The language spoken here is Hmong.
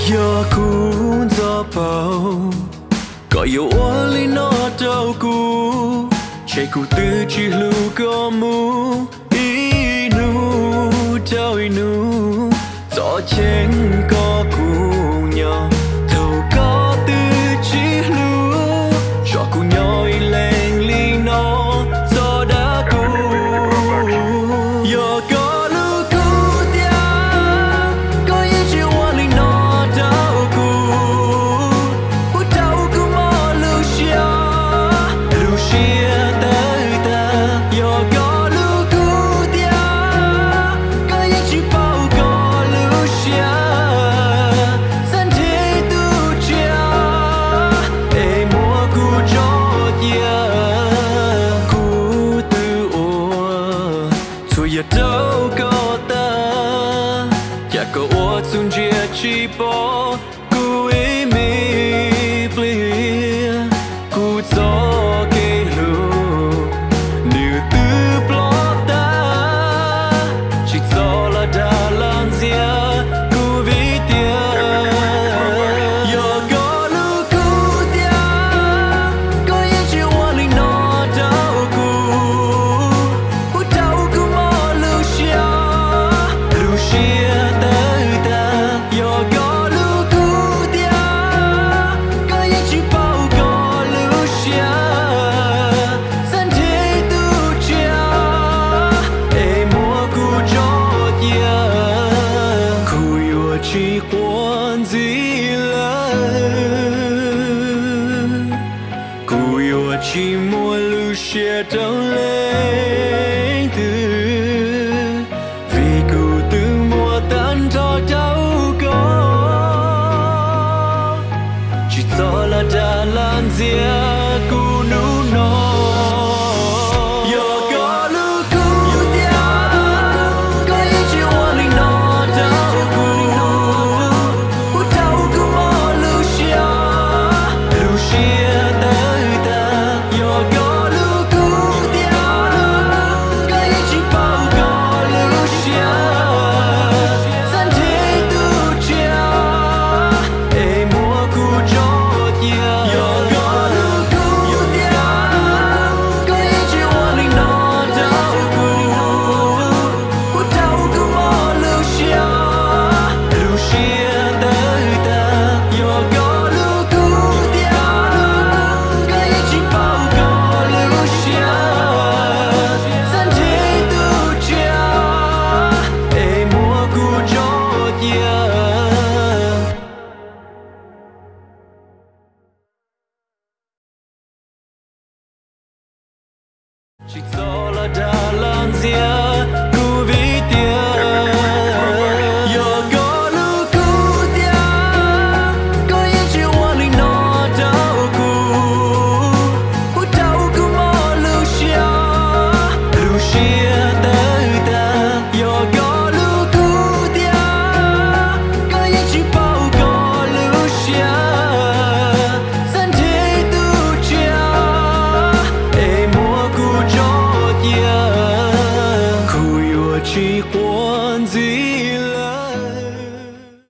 Yog kuv ntxov paub koj yuav ua li no rau kuv, ces kuv twb tsis hlub koj mus ib hnub rau ib hnub. Txoj cheeb koj kuv nyob, thaum koj twb tsis hlub, tso kuv nyob ib leeg li no txog dab kuv. Yog koj hlub kuv tiag, koj yeej tsis ua li no rau kuv, ua rau kuv mob lub siab, lub siab tawv tag. Yog koj hlub kuv tiag, koj yeej tsis paub koj lub siab, xav nrhiav tus tsiaj es muab kuv tso cia. Kuv twb ua txhua yam rau koj tag, cas koj ua txuj ntsia tsis pom kuv ib me pliag. Kuv txoj kev hlub nws twb ploj tag, tsis txhob los dag los ntxias kuv vim tiag. Yog koj hlub kuv tiag, koj yeej tsis ua li no rau kuv, ua rau kuv mob lub siab, lub siab tawv tag. Yog koj hlub kuv tiag, koj yeej tsis paub koj lub siab, xav nrhiav tus tsiaj es muab kuv tso cia. Kuv yuav tsis quaj ntxiv lawm, kuv yuav tsis muaj lub siab rau leej twg, vim kuv twb muaj tag nrho rau koj. Tsis txhob los dag los ntxias kuv hnub no. Yog koj hlub kuv tiag, koj yeej tsis ua li no rau kuv, ua rau kuv mob lub siab, lub siab tawv tag. Yog koj hlub kuv tiag, koj yeej tsis paub koj lub siab, xav nrhiav tus tsiaj es muab kuv tso cia. Yog koj hlub kuv tiag, koj yeej tsis ua li no rau kuv, ua rau kuv mob lub siab, lub siab tawv tag. Yog koj hlub kuv tiag, koj yeej tsis paub koj lub siab, xav nrhiav tus tsiaj es muab kuv tso cia. Tsis txhob los dag los ntxias kuv vim tiag. Yog koj hlub kuv tiag, koj yeej tsis ua li no rau kuv, ua rau kuv mob lub siab, lub siab tawv tag. Yog koj hlub kuv tiag, koj yeej tsis paub koj lub siab, xav nrhiav tus tsiaj es muab kuv tso cia. Kuv yuav tsis quaj ntxiv